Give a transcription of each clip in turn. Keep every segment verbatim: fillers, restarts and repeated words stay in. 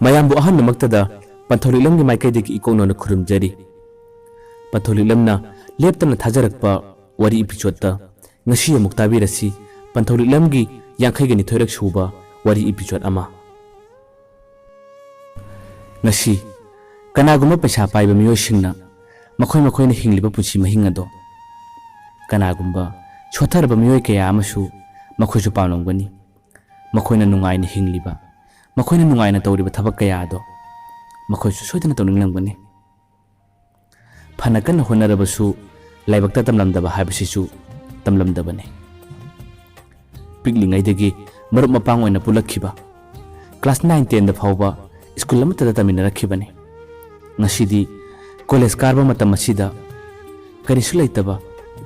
ꯃꯌꯥꯝꯕꯨ ꯑꯍꯥꯟꯕꯃꯛꯇꯗ ꯄꯟꯊꯧ ꯂꯤꯛꯂꯝꯒꯤ ꯃꯥꯏꯀꯩꯗꯒꯤ ꯏꯀꯣꯛꯅꯧꯅ ꯈꯨꯔꯨꯝꯖꯔꯤ꯫ ꯄꯟꯊꯧ ꯂꯤꯛꯂꯝꯅ ꯂꯦꯞꯇꯅ ꯊꯥꯖꯔꯛꯄ ꯋꯥꯔꯤ ꯏꯄꯤꯁꯣꯠꯇ ꯉꯁꯤ ꯑꯃꯨꯛ ꯇꯥꯕꯤꯔꯁꯤ꯫ ꯄꯟꯊꯧ ꯂꯤꯛꯂꯝꯒꯤ ꯌꯥꯡꯈꯩꯒ ꯅꯤꯊꯣꯏꯔꯛ ꯁꯨꯕ ꯋꯥꯔꯤ ꯏꯄꯤꯁꯣꯠ ꯑꯃ꯫ ꯉꯁꯤ ꯀꯅꯥꯒꯨꯝꯕ ꯄꯩꯁꯥ ꯄꯥꯏꯕ ꯃꯤꯑꯣꯏꯁꯤꯡꯅ ꯃꯈꯣꯏ ꯃꯈꯣꯏꯅ ꯍꯤꯡꯂꯤꯕ ꯄꯨꯟꯁꯤ ꯃꯍꯤꯡ ꯑꯗꯣ ꯀꯅꯥꯒꯨꯝꯕ ꯁꯣꯠꯊꯔꯕ ꯃꯤꯑꯣꯏ ꯀꯌꯥ ꯑꯃꯁꯨ ꯃꯈꯣꯏꯁꯨ ꯄꯥꯝꯂꯝꯒꯅꯤ꯫ ꯃꯈꯣꯏꯅ ꯅꯨꯡꯉꯥꯏꯅ ꯍꯤꯡꯂꯤꯕ, ꯃꯈꯣꯏꯅ ꯅꯨꯡꯉꯥꯏꯅ ꯇꯧꯔꯤꯕ ꯊꯕꯛ ꯀꯌꯥ ꯑꯗꯣ ꯃꯈꯣꯏꯁꯨ ꯁꯣꯏꯗꯅ ꯇꯧꯅꯤꯡꯂꯝꯒꯅꯤ꯫ ꯐꯅ ꯀꯟꯅ ꯍꯣꯠꯅꯔꯕꯁꯨ ꯂꯥꯏꯕꯛꯇ ꯇꯝꯂꯝꯗꯕ ꯍꯥꯏꯕꯁꯤꯁꯨ ꯇꯝꯂꯝꯗꯕꯅꯤ꯫ ꯄꯤꯛꯂꯤꯉꯩꯗꯒꯤ ꯃꯔꯨꯞ ꯃꯄꯥꯡ ꯑꯣꯏꯅ ꯄꯨꯜꯂꯛꯈꯤꯕ, ꯀ꯭ꯂꯥꯁ ꯅꯥꯏꯟ ꯇꯦꯟꯗ ꯐꯥꯎꯕ ꯁ꯭ꯀꯨꯜ ꯑꯃꯠꯇꯗ ꯇꯝꯃꯤꯟꯅꯔꯛꯈꯤꯕꯅꯤ꯫ ꯉꯁꯤꯗꯤ ꯀꯣꯂꯦꯖ ꯀꯥꯔꯕ ꯃꯇꯝ ꯑꯁꯤꯗ ꯀꯔꯤꯁꯨ ꯂꯩꯇꯕ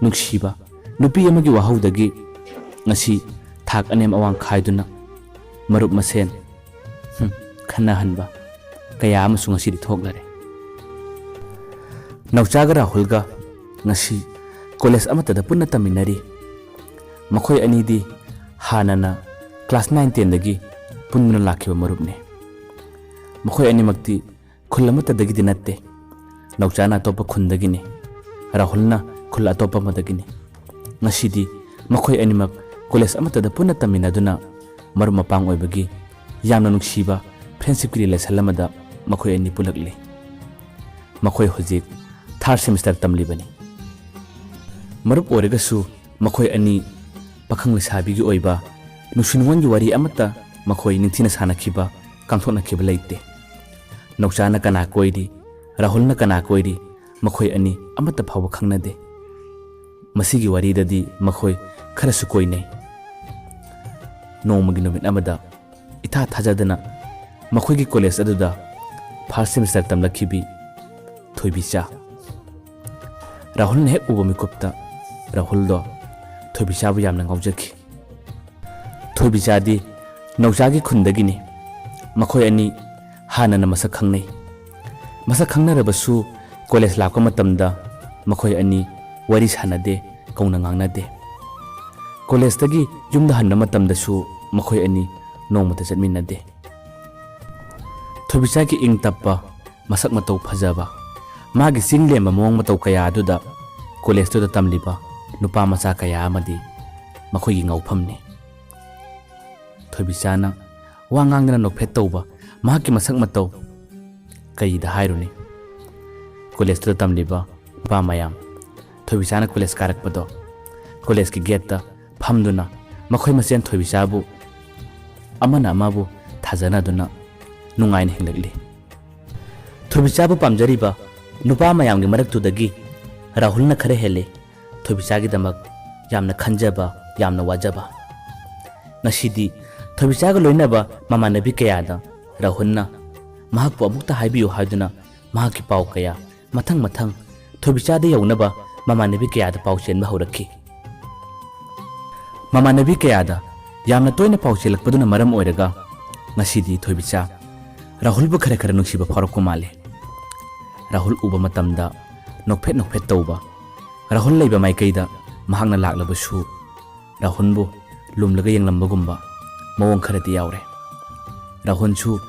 ꯅꯨꯡꯁꯤꯕ ꯅꯨꯄꯤ ꯑꯃꯒꯤ ꯋꯥꯍꯧꯗꯒꯤ ꯉꯁꯤ ꯊꯥꯛ ꯑꯅꯦꯝ ꯑꯋꯥꯡ ꯈꯥꯏꯗꯨꯅ ꯃꯔꯨꯞ ꯃꯁꯦꯟ, ꯍꯨꯝ, ꯈꯟꯅꯍꯟꯕ ꯀꯌꯥ ꯑꯃꯁꯨ ꯉꯁꯤꯗꯤ ꯊꯣꯛꯂꯔꯦ꯫ ꯅꯧꯆꯥꯒ ꯔꯥꯍꯨꯜꯒ ꯉꯁꯤ ꯀꯣꯂꯦꯖ ꯑꯃꯠꯇꯗ ꯄꯨꯟꯅ ꯇꯝꯃꯤꯟꯅꯔꯤ꯫ ꯃꯈꯣꯏ ꯑꯅꯤꯗꯤ ꯍꯥꯟꯅꯅ ꯀ꯭ꯂꯥꯁ ꯅꯥꯏꯟ ꯇꯦꯟꯗꯒꯤ ꯄꯨꯟꯗꯨꯅ ꯂꯥꯛꯈꯤꯕ ꯃꯔꯨꯞꯅꯤ꯫ ꯃꯈꯣꯏ ꯑꯅꯤꯃꯛꯇꯤ ꯈꯨꯜ ꯑꯃꯠꯇꯗꯒꯤꯗꯤ ꯅꯠꯇꯦ꯫ ꯅꯧꯆꯥꯅ ꯑꯇꯣꯞꯄ ꯈꯨꯟꯗꯒꯤꯅꯤ, ꯔꯥꯍꯨꯜꯅ ꯈꯨꯜ ꯑꯇꯣꯞꯄ ꯑꯃꯗꯒꯤꯅꯤ꯫ ꯉꯁꯤꯗꯤ ꯃꯈꯣꯏ ꯑꯅꯤꯃꯛ ꯀꯣꯂꯦꯖ ꯑꯃꯠꯇꯗ ꯄꯨꯟꯅ ꯇꯝꯃꯤꯟꯅꯗꯨꯅ ꯃꯔꯨꯞ ꯃꯄꯥꯡ ꯑꯣꯏꯕꯒꯤ ꯌꯥꯝꯅ ꯅꯨꯡꯁꯤꯕ friendshipꯀꯤ relation ꯑꯃꯗ ꯃꯈꯣꯏ ꯑꯅꯤ ꯄꯨꯜꯂꯛꯂꯤ꯫ ꯃꯈꯣꯏ ꯍꯧꯖꯤꯛ third semester ꯇꯝꯂꯤꯕꯅꯤ꯫ ꯃꯔꯨꯞ ꯑꯣꯏꯔꯒꯁꯨ ꯃꯈꯣꯏ ꯑꯅꯤ ꯄꯥꯈꯪ ꯂꯩꯁꯥꯕꯤꯒꯤ ꯑꯣꯏꯕ ꯅꯨꯡꯁꯤ ꯅꯨꯡꯉꯣꯟꯒꯤ ꯋꯥꯔꯤ ꯑꯃꯠꯇ ꯃꯈꯣꯏ ꯅꯤꯡꯊꯤꯅ ꯁꯥꯟꯅꯈꯤꯕ, ꯀꯥꯡꯊꯣꯛꯅꯈꯤꯕ ꯂꯩꯇꯦ꯫ ꯅꯧꯆꯥꯅ ꯀꯅꯥ ꯀꯣꯏꯔꯤ, ꯔꯥꯍꯨꯜꯅ ꯀꯅꯥ ꯀꯣꯏꯔꯤ, ꯃꯈꯣꯏ ꯑꯅꯤ ꯑꯃꯠꯇ ꯐꯥꯎꯕ ꯈꯪꯅꯗꯦ꯫ ꯃꯁꯤꯒꯤ ꯋꯥꯔꯤꯗꯗꯤ ꯃꯈꯣꯏ ꯈꯔꯁꯨ ꯀꯣꯏꯅꯩ꯫ ꯅꯣꯡꯃꯒꯤ ꯅꯨꯃꯤꯠ ꯑꯃꯗ ꯏꯊꯥ ꯊꯥꯖꯗꯅ ꯃꯈꯣꯏꯒꯤ ꯀꯣꯂꯦꯖ ꯑꯗꯨꯗ first semester ꯇꯝꯂꯛꯈꯤꯕꯤ ꯊꯣꯏꯕꯤꯆꯥ꯫ ꯔꯥꯍꯨꯜꯅ ꯍꯦꯛ ꯎꯕ ꯃꯤꯀꯨꯞꯇ ꯔꯥꯍꯨꯜꯗꯣ ꯊꯣꯏꯕꯤꯆꯥꯕꯨ ꯌꯥꯝꯅ ꯉꯥꯎꯖꯈꯤ꯫ ꯊꯣꯏꯕꯤꯆꯥꯗꯤ ꯅꯧꯆꯥꯒꯤ ꯈꯨꯟꯗꯒꯤꯅꯤ꯫ ꯃꯈꯣꯏ ꯑꯅꯤ ꯍꯥꯟꯅꯅ ꯃꯁꯛ ꯈꯪꯅꯩ꯫ ꯃꯁꯛ ꯈꯪꯅꯔꯕꯁꯨ ꯀꯣꯂꯦꯖ ꯂꯥꯛꯄ ꯃꯇꯝꯗ ꯃꯈꯣꯏ ꯑꯅꯤ ꯋꯥꯔꯤ ꯁꯥꯟꯅꯗꯦ, ꯀꯧꯅ ꯉꯥꯡꯅꯗꯦ꯫ ꯀꯣꯂꯦꯖꯇꯒꯤ ꯌꯨꯝꯗ ꯍꯟꯕ ꯃꯇꯝꯗꯁꯨ ꯃꯈꯣꯏ ꯑꯅꯤ ꯅꯣꯡꯃꯇ ꯆꯠꯃꯤꯟꯅꯗꯦ꯫ ꯊꯣꯏꯕꯤꯆꯥꯒꯤ ꯏꯪ ꯇꯞꯄ, ꯃꯁꯛ ꯃꯇꯧ ꯐꯖꯕ, ꯃꯥꯒꯤ ꯆꯤꯡ ꯂꯦꯝꯕ ꯃꯑꯣꯡ ꯃꯇꯧ ꯀꯌꯥ ꯑꯗꯨꯗ ꯀꯣꯂꯦꯖꯇꯨꯗ ꯇꯝꯂꯤꯕ ꯅꯨꯄꯥ ꯃꯆꯥ ꯀꯌꯥ ꯑꯃꯗꯤ ꯃꯈꯣꯏꯒꯤ ꯉꯥꯎꯐꯝꯅꯤ꯫ ꯊꯣꯏꯕꯤꯆꯥꯅ ꯋꯥ ꯉꯥꯡꯗꯅ ꯅꯣꯛꯐꯦꯠ ꯇꯧꯕ ꯃꯍꯥꯛꯀꯤ ꯃꯁꯛ ꯃꯇꯧ ꯀꯔꯤꯗ ꯍꯥꯏꯔꯨꯅꯤ? ꯀꯣꯂꯦꯖꯇꯨꯗ ꯇꯝꯂꯤꯕ ꯅꯨꯄꯥ ꯃꯌꯥꯝ, ꯊꯣꯏꯕꯤꯆꯥꯅ ꯀꯣꯂꯦꯖ ꯀꯥꯔꯛꯄꯗꯣ, ꯀꯣꯂꯦꯖꯀꯤ ꯒꯦꯠꯇ ꯐꯝꯗꯨꯅ ꯃꯈꯣꯏ ꯃꯁꯦꯟ ꯊꯣꯏꯕꯤꯆꯥꯕꯨ ꯑꯃꯅ ꯑꯃꯕꯨ ꯊꯥꯖꯅꯗꯨꯅ ꯅꯨꯡꯉꯥꯏꯅ ꯍꯤꯡꯂꯛꯂꯤ꯫ ꯊꯣꯏꯕꯤꯆꯥꯕꯨ ꯄꯥꯝꯖꯔꯤꯕ ꯅꯨꯄꯥ ꯃꯌꯥꯝꯒꯤ ꯃꯔꯛꯇꯨꯗꯒꯤ ꯔꯥꯍꯨꯜꯅ ꯈꯔ ꯍꯦꯜꯂꯤ ꯊꯣꯏꯕꯤꯆꯥꯒꯤꯗꯃꯛ ꯌꯥꯝꯅ ꯈꯟꯖꯕ, ꯌꯥꯝꯅ ꯋꯥꯖꯕ꯫ ꯉꯁꯤꯗꯤ ꯊꯣꯏꯕꯤꯆꯥꯒ ꯂꯣꯏꯅꯕ ꯃꯃꯥꯟꯅꯕꯤ ꯀꯌꯥꯗ ꯔꯥꯍꯨꯜꯅ ꯃꯍꯥꯛꯄꯨ ꯑꯃꯨꯛꯇ ꯍꯥꯏꯕꯤꯌꯨ ꯍꯥꯏꯗꯨꯅ ꯃꯍꯥꯛꯀꯤ ꯄꯥꯎ ꯀꯌꯥ ꯃꯊꯪ ꯃꯊꯪ ꯊꯣꯏꯕꯤꯆꯥꯗ ꯌꯧꯅꯕ ꯃꯃꯥꯟꯅꯕꯤ ꯀꯌꯥꯗ ꯄꯥꯎ ꯆꯦꯟꯕ ꯍꯧꯔꯛꯈꯤ꯫ ꯃꯃꯥꯟꯅꯕꯤ ꯀꯌꯥꯗ ꯌꯥꯝꯅ ꯇꯣꯏꯅ ꯄꯥꯎ ꯆꯦꯜꯂꯛꯄꯗꯨꯅ ꯃꯔꯝ ꯑꯣꯏꯔꯒ ꯉꯁꯤꯗꯤ ꯊꯣꯏꯕꯤꯆꯥ ꯔꯥꯍꯨꯜꯕꯨ ꯈꯔ ꯈꯔ ꯅꯨꯡꯁꯤꯕ ꯐꯥꯎꯔꯛꯄ ꯃꯥꯜꯂꯤ꯫ ꯔꯥꯍꯨꯜ ꯎꯕ ꯃꯇꯝꯗ ꯅꯣꯛꯐꯦꯠ ꯅꯣꯛꯐꯦꯠ ꯇꯧꯕ, ꯔꯥꯍꯨꯜ ꯂꯩꯕ ꯃꯥꯏꯀꯩꯗ ꯃꯍꯥꯛꯅ ꯂꯥꯛꯂꯕꯁꯨ ꯔꯥꯍꯨꯜꯕꯨ ꯂꯨꯝꯂꯒ ꯌꯦꯡꯂꯝꯕꯒꯨꯝꯕ ꯃꯑꯣꯡ ꯈꯔꯗꯤ ꯌꯥꯎꯔꯦ꯫ ꯔꯥꯍꯨꯜꯁꯨ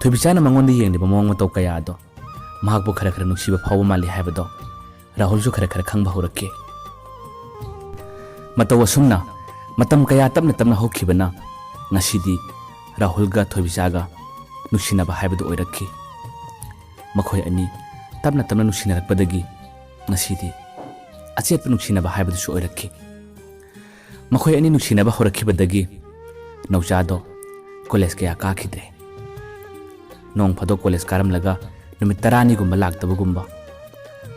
ꯊꯣꯏꯕꯤꯆꯥꯅ ꯃꯉꯣꯟꯗ ꯌꯦꯡꯂꯤꯕ ꯃꯑꯣꯡ ꯃꯇꯧ ꯀꯌꯥ ꯑꯗꯣ ꯃꯍꯥꯛꯄꯨ ꯈꯔ ꯈꯔ ꯅꯨꯡꯁꯤꯕ ꯐꯥꯎꯕ ꯃꯥꯜꯂꯤ ꯍꯥꯏꯕꯗꯣ ꯔꯥꯍꯨꯜꯁꯨ ꯈꯔ ꯈꯔ ꯈꯪꯕ ꯍꯧꯔꯛꯈꯤ꯫ ꯃꯇꯧ ꯑꯁꯨꯝꯅ ꯃꯇꯝ ꯀꯌꯥ ꯇꯞꯅ ꯇꯞꯅ ꯍꯧꯈꯤꯕꯅ ꯉꯁꯤꯗꯤ ꯔꯥꯍꯨꯜꯒ ꯊꯣꯏꯕꯤꯆꯥꯒ ꯅꯨꯡꯁꯤꯅꯕ ꯍꯥꯏꯕꯗꯨ ꯑꯣꯏꯔꯛꯈꯤ꯫ ꯃꯈꯣꯏ ꯑꯅꯤ ꯇꯞꯅ ꯇꯞꯅ ꯅꯨꯡꯁꯤꯅꯔꯛꯄꯗꯒꯤ ꯉꯁꯤꯗꯤ ꯑꯆꯦꯠꯄ ꯅꯨꯡꯁꯤꯅꯕ ꯍꯥꯏꯕꯗꯨꯁꯨ ꯑꯣꯏꯔꯛꯈꯤ꯫ ꯃꯈꯣꯏ ꯑꯅꯤ ꯅꯨꯡꯁꯤꯅꯕ ꯍꯧꯔꯛꯈꯤꯕꯗꯒꯤ ꯅꯧꯆꯥꯗꯣ ꯀꯣꯂꯦꯖ ꯀꯌꯥ ꯀꯥꯈꯤꯗ꯭ꯔꯦ꯫ ꯅꯣꯡ ꯐꯥꯗꯣꯛ ꯀꯣꯂꯦꯖ ꯀꯥꯔꯝꯂꯒ ꯅꯨꯃꯤꯠ ꯇꯔꯥꯅꯤꯒꯨꯝꯕ ꯂꯥꯛꯇꯕꯒꯨꯝꯕ,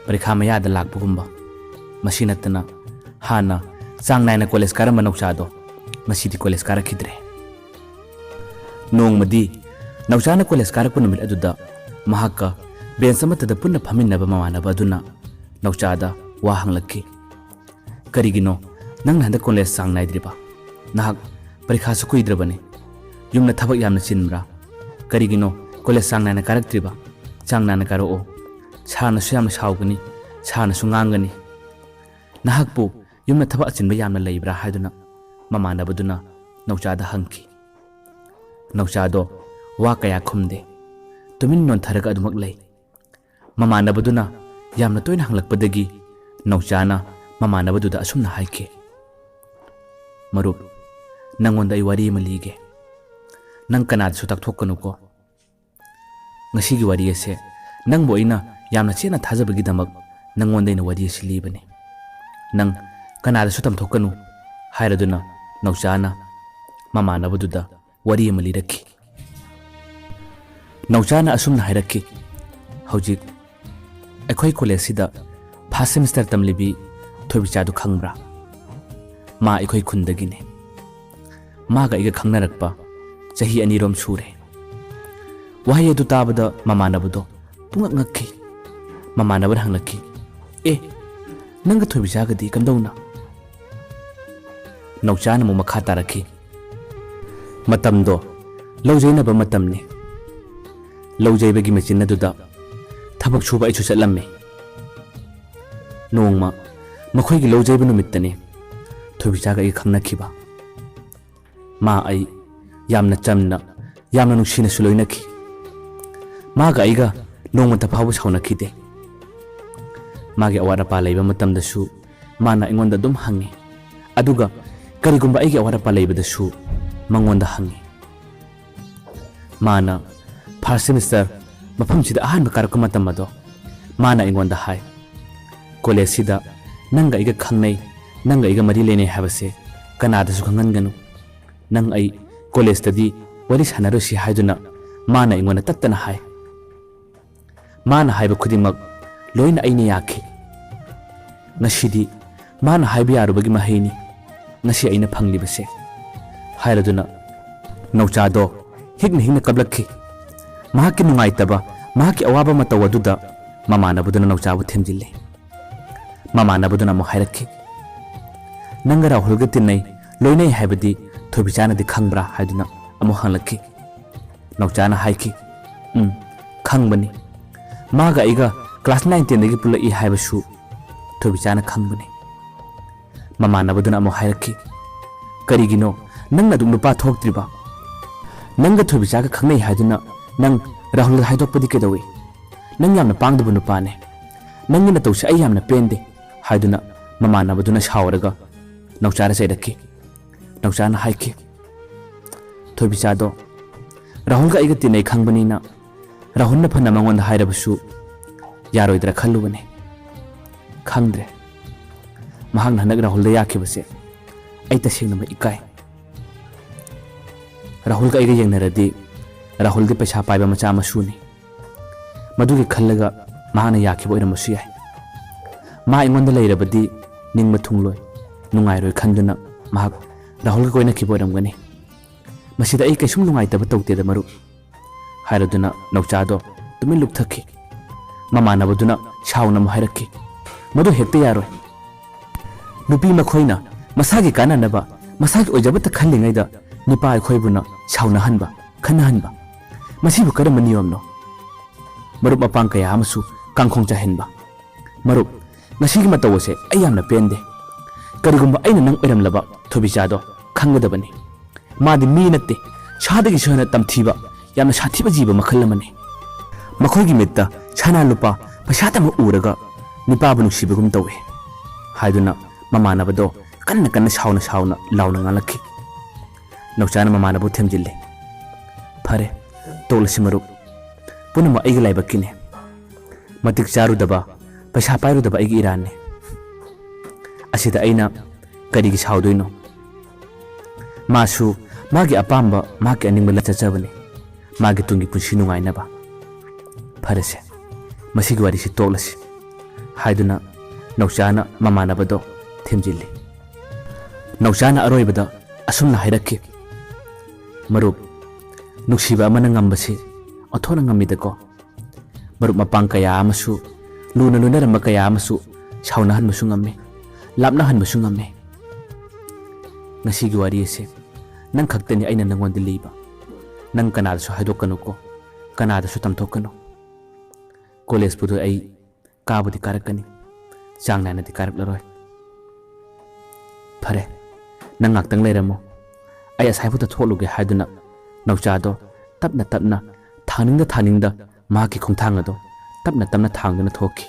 ꯄꯔꯤꯈꯥ ꯃꯌꯥꯗ ꯂꯥꯛꯄꯒꯨꯝꯕ, ꯃꯁꯤ ꯅꯠꯇꯅ ꯍꯥꯟꯅ ꯆꯥꯡ ꯅꯥꯏꯅ ꯀꯣꯂꯦꯖ ꯀꯥꯔꯝꯕ ꯅꯧꯆꯥꯗꯣ ꯉꯁꯤꯗꯤ ꯀꯣꯂꯦꯖ ꯀꯥꯔꯛꯈꯤꯗ꯭ꯔꯦ꯫ ꯅꯣꯡꯃꯗꯤ ꯅꯧꯆꯥꯅ ꯀꯣꯂꯦꯖ ꯀꯥꯔꯛꯄ ꯅꯨꯃꯤꯠ ꯑꯗꯨꯗ ꯃꯍꯥꯛꯀ ꯕꯦꯟꯆ ꯑꯃꯠꯇꯗ ꯄꯨꯟꯅ ꯐꯝꯃꯤꯟꯅꯕ ꯃꯃꯥꯟꯅꯕ ꯑꯗꯨꯅ ꯅꯧꯆꯥꯗ ꯋꯥ ꯍꯪꯂꯛꯈꯤ꯫ "ꯀꯔꯤꯒꯤꯅꯣ ꯅꯪꯅ ꯍꯟꯗꯛ ꯀꯣꯂꯦꯖ ꯆꯥꯡ ꯅꯥꯏꯗ꯭ꯔꯤꯕ? ꯅꯍꯥꯛ ꯄꯔꯤꯈꯥꯁꯨ ꯀꯨꯏꯗ꯭ꯔꯕꯅꯤ꯫ ꯌꯨꯝꯗ ꯊꯕꯛ ꯌꯥꯝꯅ ꯆꯤꯟꯕ꯭ꯔꯥ? ꯀꯔꯤꯒꯤꯅꯣ ꯀꯣꯂꯦꯖ ꯆꯥꯡ ꯅꯥꯏꯅ ꯀꯥꯔꯛꯇ꯭ꯔꯤꯕ? ꯆꯥꯡ ꯅꯥꯏꯅ ꯀꯥꯔꯛꯑꯣ꯫ ꯁꯥꯔꯅꯁꯨ ꯌꯥꯝꯅ ꯁꯥꯎꯒꯅꯤ, ꯁꯥꯔꯅꯁꯨ ꯉꯥꯡꯒꯅꯤ꯫ ꯅꯍꯥꯛꯄꯨ ꯌꯨꯝꯗ ꯊꯕꯛ ꯑꯆꯤꯟꯕ ꯌꯥꯝꯅ ꯂꯩꯕ꯭ꯔꯥ?" ꯍꯥꯏꯗꯨꯅ ꯃꯃꯥꯟꯅꯕꯗꯨꯅ ꯅꯧꯆꯥꯗ ꯍꯪꯈꯤ꯫ ꯅꯧꯆꯥꯗꯣ ꯋꯥ ꯀꯌꯥ ꯈꯨꯝꯗꯦ꯫ ꯇꯨꯃꯤꯟ ꯅꯣꯟꯊꯔꯒ ꯑꯗꯨꯃꯛ ꯂꯩ꯫ ꯃꯃꯥꯟꯅꯕꯗꯨꯅ ꯌꯥꯝꯅ ꯇꯣꯏꯅ ꯍꯪꯂꯛꯄꯗꯒꯤ ꯅꯧꯆꯥꯅ ꯃꯃꯥꯟꯅꯕꯗꯨꯗ ꯑꯁꯨꯝꯅ ꯍꯥꯏꯈꯤ, "ꯃꯔꯨꯞ, ꯅꯪꯉꯣꯟꯗ ꯑꯩ ꯋꯥꯔꯤ ꯑꯃ ꯂꯤꯒꯦ꯫ ꯅꯪ ꯀꯅꯥꯗꯁꯨ ꯇꯥꯛꯊꯣꯛꯀꯅꯨꯀꯣ꯫ ꯉꯁꯤꯒꯤ ꯋꯥꯔꯤ ꯑꯁꯦ ꯅꯪꯕꯨ ꯑꯩꯅ ꯌꯥꯝꯅ ꯆꯦꯠꯅ ꯊꯥꯖꯕꯒꯤꯗꯃꯛ ꯅꯪꯉꯣꯟꯗ ꯑꯩꯅ ꯋꯥꯔꯤ ꯑꯁꯤ ꯂꯤꯕꯅꯤ꯫ ꯅꯪ ꯀꯅꯥꯗꯁꯨ ꯇꯝꯊꯣꯛꯀꯅꯨ" ꯍꯥꯏꯔꯗꯨꯅ ꯅꯧꯆꯥꯅ ꯃꯃꯥꯟꯅꯕꯗꯨꯗ ꯋꯥꯔꯤ ꯑꯃ ꯂꯤꯔꯛꯈꯤ꯫ ꯅꯧꯆꯥꯅ ꯑꯁꯨꯝꯅ ꯍꯥꯏꯔꯛꯈꯤ, "ꯍꯧꯖꯤꯛ ꯑꯩꯈꯣꯏ ꯀꯣꯂꯦꯖꯁꯤꯗ ꯐꯥꯔꯁ ꯁꯦꯃꯤꯁꯇꯔ ꯇꯝꯂꯤꯕꯤ ꯊꯣꯏꯕꯤꯆꯥꯗꯨ ꯈꯪꯕ꯭ꯔꯥ? ꯃꯥ ꯑꯩꯈꯣꯏ ꯈꯨꯟꯗꯒꯤꯅꯦ꯫ ꯃꯥꯒ ꯑꯩꯒ ꯈꯪꯅꯔꯛꯄ ꯆꯍꯤ ꯑꯅꯤꯔꯣꯝ ꯁꯨꯔꯦ"꯫ ꯋꯥꯍꯩ ꯑꯗꯨ ꯇꯥꯕꯗ ꯃꯃꯥꯟꯅꯕꯗꯣ ꯄꯨꯡꯉꯛ ꯉꯛꯈꯤ꯫ ꯃꯃꯥꯟꯅꯕꯅ ꯍꯪꯂꯛꯈꯤ, "ꯑꯦ, ꯅꯪꯒ ꯊꯣꯏꯕꯤꯆꯥꯒꯗꯤ ꯀꯝꯗꯧꯅ?" ꯅꯧꯆꯥꯅ ꯑꯃꯨꯛ ꯃꯈꯥ ꯇꯥꯔꯛꯈꯤ, "ꯃꯇꯝꯗꯣ ꯂꯧ ꯌꯩꯅꯕ ꯃꯇꯝꯅꯤ꯫ ꯂꯧ ꯌꯩꯕꯒꯤ ꯃꯦꯆꯤꯟ ꯑꯗꯨꯗ ꯊꯕꯛ ꯁꯨꯕ ꯑꯩꯁꯨ ꯆꯠꯂꯝꯃꯤ꯫ ꯅꯣꯡꯃ ꯃꯈꯣꯏꯒꯤ ꯂꯧ ꯌꯩꯕ ꯅꯨꯃꯤꯠꯇꯅꯤ ꯊꯣꯏꯕꯤꯆꯥꯒ ꯑꯩꯒ ꯈꯪꯅꯈꯤꯕ꯫ ꯃꯥ ꯑꯩ ꯌꯥꯝꯅ ꯆꯝꯅ, ꯌꯥꯝꯅ ꯅꯨꯡꯁꯤꯅꯁꯨ ꯂꯣꯏꯅꯈꯤ꯫ ꯃꯥꯒ ꯑꯩꯒ ꯅꯣꯡꯃꯇ ꯐꯥꯎꯕ ꯁꯥꯎꯅꯈꯤꯗꯦ꯫ ꯃꯥꯒꯤ ꯑꯋꯥꯠ ꯑꯄꯥ ꯂꯩꯕ ꯃꯇꯝꯗꯁꯨ ꯃꯥꯅ ꯑꯩꯉꯣꯟꯗ ꯑꯗꯨꯝ ꯍꯪꯉꯤ꯫ ꯑꯗꯨꯒ ꯀꯔꯤꯒꯨꯝꯕ ꯑꯩꯒꯤ ꯑꯋꯥꯠ ꯑꯄꯥ ꯂꯩꯕꯗꯁꯨ ꯃꯉꯣꯟꯗ ꯍꯪꯉꯤ꯫ ꯃꯥꯅ ꯐꯥꯔꯁ ꯁꯦꯃꯤꯁꯇꯔ ꯃꯐꯝꯁꯤꯗ ꯑꯍꯥꯟꯕ ꯀꯥꯔꯛꯄ ꯃꯇꯝ ꯑꯗꯣ ꯃꯥꯅ ꯑꯩꯉꯣꯟꯗ ꯍꯥꯏ, "ꯀꯣꯂꯦꯖꯁꯤꯗ ꯅꯪꯒ ꯑꯩꯒ ꯈꯪꯅꯩ, ꯅꯪꯒ ꯑꯩꯒ ꯃꯔꯤ ꯂꯩꯅꯩ ꯍꯥꯏꯕꯁꯦ ꯀꯅꯥꯗꯁꯨ ꯈꯪꯍꯟꯒꯅꯨ꯫ ꯅꯪ ꯑꯩ ꯀꯣꯂꯦꯖꯇꯗꯤ ꯋꯥꯔꯤ ꯁꯥꯟꯅꯔꯣꯏꯁꯤ" ꯍꯥꯏꯗꯨꯅ ꯃꯥꯅ ꯑꯩꯉꯣꯟꯗ ꯇꯠꯇꯅ ꯍꯥꯏ꯫ ꯃꯥꯅ ꯍꯥꯏꯕ ꯈꯨꯗꯤꯡꯃꯛ ꯂꯣꯏꯅ ꯑꯩꯅ ꯌꯥꯈꯤ꯫ ꯉꯁꯤꯗꯤ ꯃꯥꯅ ꯍꯥꯏꯕ ꯌꯥꯔꯨꯕꯒꯤ ꯃꯍꯩꯅꯤ ꯉꯁꯤ ꯑꯩꯅ ꯐꯪꯂꯤꯕꯁꯦ ꯍꯥꯏꯔꯗꯨꯅ ꯅꯧꯆꯥꯗꯣ ꯍꯤꯛꯅ ꯍꯤꯛꯅ ꯀꯞꯂꯛꯈꯤ꯫ ꯃꯍꯥꯛꯀꯤ ꯅꯨꯡꯉꯥꯏꯇꯕ, ꯃꯍꯥꯛꯀꯤ ꯑꯋꯥꯕ ꯃꯇꯧ ꯑꯗꯨꯗ ꯃꯃꯥꯟꯅꯕꯗꯨꯅ ꯅꯧꯆꯥꯕꯨ ꯊꯦꯝꯖꯤꯜꯂꯤ꯫ ꯃꯃꯥꯟꯅꯕꯗꯨꯅ ꯑꯃꯨꯛ ꯍꯥꯏꯔꯛꯈꯤ, "ꯅꯪꯒ ꯔꯥꯍꯨꯜꯒ ꯇꯤꯟꯅꯩ, ꯂꯣꯏꯅꯩ ꯍꯥꯏꯕꯗꯤ ꯊꯣꯏꯕꯤꯆꯥꯅꯗꯤ ꯈꯪꯕ꯭ꯔꯥ?" ꯍꯥꯏꯗꯨꯅ ꯑꯃꯨꯛ ꯍꯪꯂꯛꯈꯤ꯫ ꯅꯧꯆꯥꯅ ꯍꯥꯏꯈꯤ, "ꯎꯝ, ꯈꯪꯕꯅꯤ꯫ ꯃꯥꯒ ꯑꯩꯒ ꯀ꯭ꯂꯥꯁ ꯅꯥꯏꯟ ꯇꯦꯟꯗꯒꯤ ꯄꯨꯜꯂꯛꯏ ꯍꯥꯏꯕꯁꯨ ꯊꯣꯏꯕꯤꯆꯥꯅ ꯈꯪꯕꯅꯤ"꯫ ꯃꯃꯥꯟꯅꯕꯗꯨꯅ ꯑꯃꯨꯛ ꯍꯥꯏꯔꯛꯈꯤ, "ꯀꯔꯤꯒꯤꯅꯣ ꯅꯪꯅ ꯑꯗꯨꯝ ꯅꯨꯄꯥ ꯊꯣꯛꯇ꯭ꯔꯤꯕ? ꯅꯪꯒ ꯊꯣꯏꯕꯤꯆꯥꯒ ꯈꯪꯅꯩ ꯍꯥꯏꯗꯨꯅ "ꯅꯪ ꯔꯥꯍꯨꯜꯗ ꯍꯥꯏꯗꯣꯛꯄꯗꯤ ꯀꯩꯗꯧꯏ? ꯅꯪ ꯌꯥꯝꯅ ꯄꯥꯡꯗꯕ ꯅꯨꯄꯥꯅꯦ꯫ ꯅꯪꯒꯤ ꯅꯇꯧꯁꯦ ꯑꯩ ꯌꯥꯝꯅ ꯄꯦꯟꯗꯦ" ꯍꯥꯏꯗꯨꯅ ꯃꯃꯥꯟꯅꯕꯗꯨꯅ ꯁꯥꯎꯔꯒ ꯅꯧꯆꯥꯗ ꯆꯩꯔꯛꯈꯤ꯫ ꯅꯧꯆꯥꯅ ꯍꯥꯏꯈꯤ, "ꯊꯣꯏꯕꯤꯆꯥꯗꯣ ꯔꯥꯍꯨꯜꯒ ꯑꯩꯒ ꯇꯤꯟꯅꯩ ꯈꯪꯕꯅꯤꯅ ꯔꯥꯍꯨꯜꯅ ꯐꯅ ꯃꯉꯣꯟꯗ ꯍꯥꯏꯔꯕꯁꯨ ꯌꯥꯔꯣꯏꯗ꯭ꯔꯥ ꯈꯜꯂꯨꯕꯅꯦ꯫ ꯈꯪꯗ꯭ꯔꯦ꯫ ꯃꯍꯥꯛꯅ ꯍꯟꯗꯛ ꯔꯥꯍꯨꯜꯗ ꯌꯥꯈꯤꯕꯁꯦ ꯑꯩ ꯇꯁꯦꯡꯅꯃꯛ ꯏꯀꯥꯏ꯫ ꯔꯥꯍꯨꯜꯒ ꯑꯩꯒ ꯌꯦꯡꯅꯔꯗꯤ ꯔꯥꯍꯨꯜꯗꯤ ꯄꯩꯁꯥ ꯄꯥꯏꯕ ꯃꯆꯥ ꯃꯁꯨꯅꯤ꯫ ꯃꯗꯨꯒꯤ ꯈꯜꯂꯒ ꯃꯍꯥꯛꯅ ꯌꯥꯈꯤꯕ ꯑꯣꯏꯔꯝꯕꯁꯨ ꯌꯥꯏ꯫ ꯃꯥ ꯑꯩꯉꯣꯟꯗ ꯂꯩꯔꯕꯗꯤ ꯅꯤꯡꯕ ꯊꯨꯡꯂꯣꯏ, ꯅꯨꯡꯉꯥꯏꯔꯣꯏ ꯈꯟꯗꯨꯅ ꯃꯍꯥꯛ ꯔꯥꯍꯨꯜꯒ ꯀꯣꯏꯅꯈꯤꯕ ꯑꯣꯏꯔꯝꯒꯅꯤ꯫ ꯃꯁꯤꯗ ꯑꯩ ꯀꯩꯁꯨꯝ ꯅꯨꯡꯉꯥꯏꯇꯕ ꯇꯧꯗꯦꯗ ꯃꯔꯨꯞ" ꯍꯥꯏꯔꯗꯨꯅ ꯅꯧꯆꯥꯗꯣ ꯇꯨꯃꯤꯟ ꯂꯨꯞꯊꯈꯤ꯫ ꯃꯃꯥꯟꯅꯕꯗꯨꯅ ꯁꯥꯎꯅ ꯑꯃꯨꯛ ꯍꯥꯏꯔꯛꯈꯤ, "ꯃꯗꯨ ꯍꯦꯛꯇ ꯌꯥꯔꯣꯏ꯫ ꯅꯨꯄꯤ ꯃꯈꯣꯏꯅ ꯃꯁꯥꯒꯤ ꯀꯥꯟꯅꯅꯕ, ꯃꯁꯥꯒꯤ ꯑꯣꯏꯖꯕꯇ ꯈꯜꯂꯤꯉꯩꯗ ꯅꯨꯄꯥ ꯑꯩꯈꯣꯏꯕꯨꯅ ꯁꯥꯎꯅꯍꯟꯕ, ꯈꯠꯅꯍꯟꯕ, ꯃꯁꯤꯕꯨ ꯀꯔꯝꯕ ꯅꯤꯌꯣꯝꯅꯣ? ꯃꯔꯨꯞ ꯃꯄꯥꯡ ꯀꯌꯥ ꯑꯃꯁꯨ ꯀꯥꯡꯈꯣꯡ ꯆꯥꯏꯍꯟꯕ꯫ ꯃꯔꯨꯞ, ꯉꯁꯤꯒꯤ ꯃꯇꯧ ꯑꯁꯦ ꯑꯩ ꯌꯥꯝꯅ ꯄꯦꯟꯗꯦ꯫ ꯀꯔꯤꯒꯨꯝꯕ ꯑꯩꯅ ꯅꯪ ꯑꯣꯏꯔꯝꯂꯕ ꯊꯣꯏꯕꯤꯆꯥꯗꯣ ꯈꯪꯒꯗꯕꯅꯤ꯫ ꯃꯥꯗꯤ ꯃꯤ ꯅꯠꯇꯦ, ꯁꯥꯗꯒꯤꯁꯨ ꯍꯦꯟꯅ ꯇꯝꯊꯤꯕ, ꯌꯥꯝꯅ ꯁꯥꯊꯤꯕ ꯖꯤꯕ ꯃꯈꯜ ꯑꯃꯅꯤ꯫ ꯃꯈꯣꯏꯒꯤ ꯃꯤꯠꯇ ꯁꯅꯥ ꯂꯨꯄꯥ ꯄꯩꯁꯥꯇꯃꯛ ꯎꯔꯒ ꯅꯨꯄꯥꯕꯨ ꯅꯨꯡꯁꯤꯕꯒꯨꯝ ꯇꯧꯏ" ꯍꯥꯏꯗꯨꯅ ꯃꯃꯥꯟꯅꯕꯗꯣ ꯀꯟꯅ ꯀꯟꯅ ꯁꯥꯎꯅ ꯁꯥꯎꯅ ꯂꯥꯎꯅ ꯉꯥꯡꯂꯛꯈꯤ꯫ ꯅꯧꯆꯥꯅ ꯃꯃꯥꯟꯅꯕꯕꯨ ꯊꯦꯝꯖꯤꯜꯂꯤ꯫ "ꯐꯔꯦ, ꯇꯣꯛꯂꯁꯤ ꯃꯔꯨꯞ꯫ ꯄꯨꯝꯅꯃꯛ ꯑꯩꯒꯤ ꯂꯥꯏꯕꯛꯀꯤꯅꯤ꯫ ꯃꯇꯤꯛ ꯆꯥꯔꯨꯗꯕ, ꯄꯩꯁꯥ ꯄꯥꯏꯔꯨꯗꯕ ꯑꯩꯒꯤ ꯏꯔꯥꯟꯅꯤ꯫ ꯑꯁꯤꯗ ꯑꯩꯅ ꯀꯔꯤꯒꯤ ꯁꯥꯎꯗꯣꯏꯅꯣ? ꯃꯥꯁꯨ ꯃꯥꯒꯤ ꯑꯄꯥꯝꯕ, ꯃꯥꯒꯤ ꯑꯅꯤꯡꯕ ꯂꯝ ꯆꯠꯆꯕꯅꯤ, ꯃꯥꯒꯤ ꯇꯨꯡꯒꯤ ꯄꯨꯟꯁꯤ ꯅꯨꯡꯉꯥꯏꯅꯕ꯫ ꯐꯔꯦꯁꯦ, ꯃꯁꯤꯒꯤ ꯋꯥꯔꯤꯁꯤ ꯇꯣꯛꯂꯁꯤ" ꯍꯥꯏꯗꯨꯅ ꯅꯧꯆꯥꯅ ꯃꯃꯥꯟꯅꯕꯗꯣ ꯊꯦꯝꯖꯤꯜꯂꯤ꯫ ꯅꯧꯆꯥꯅ ꯑꯔꯣꯏꯕꯗ ꯑꯁꯨꯝꯅ ꯍꯥꯏꯔꯛꯈꯤ, "ꯃꯔꯨꯞ, ꯅꯨꯡꯁꯤꯕ ꯑꯃꯅ ꯉꯝꯕꯁꯤ ꯑꯣꯟꯊꯣꯛꯅ ꯉꯝꯃꯤꯗꯀꯣ꯫ ꯃꯔꯨꯞ ꯃꯄꯥꯡ ꯀꯌꯥ ꯑꯃꯁꯨ, ꯂꯨꯅ ꯂꯣꯏꯅꯔꯝꯕ ꯀꯌꯥ ꯑꯃꯁꯨ ꯁꯥꯎꯅꯍꯟꯕꯁꯨ ꯉꯝꯃꯤ, ꯂꯥꯞꯅꯍꯟꯕꯁꯨ ꯉꯝꯃꯤ꯫ ꯉꯁꯤꯒꯤ ꯋꯥꯔꯤ ꯑꯁꯦ ꯅꯪ ꯈꯛꯇꯅꯤ ꯑꯩꯅ ꯅꯪꯉꯣꯟꯗ ꯂꯤꯕ꯫ ꯅꯪ ꯀꯅꯥꯗꯁꯨ ꯍꯥꯏꯗꯣꯛꯀꯅꯨꯀꯣ, ꯀꯅꯥꯗꯁꯨ ꯇꯝꯊꯣꯛꯀꯅꯨ꯫ ꯀꯣꯂꯦꯖꯄꯨꯗꯤ ꯑꯩ ꯀꯥꯕꯨꯗꯤ ꯀꯥꯔꯛꯀꯅꯤ, ꯆꯥꯡ ꯅꯥꯏꯅꯗꯤ ꯀꯥꯔꯛꯂꯔꯣꯏ꯫ ꯐꯔꯦ, ꯅꯪ ꯉꯥꯛꯇꯪ ꯂꯩꯔꯝꯃꯣ, ꯑꯩ ꯑꯁꯥꯏꯐꯥꯎꯗ ꯊꯣꯛꯂꯨꯒꯦ" ꯍꯥꯏꯗꯨꯅ ꯅꯧꯆꯥꯗꯣ ꯇꯞꯅ ꯇꯞꯅ ꯊꯥꯡꯅꯤꯡꯗ ꯊꯥꯡꯅꯤꯡꯗ ꯃꯍꯥꯛꯀꯤ ꯈꯣꯡꯊꯥꯡ ꯑꯗꯨ ꯇꯞꯅ ꯇꯞꯅ ꯊꯥꯡꯗꯨꯅ ꯊꯣꯛꯈꯤ꯫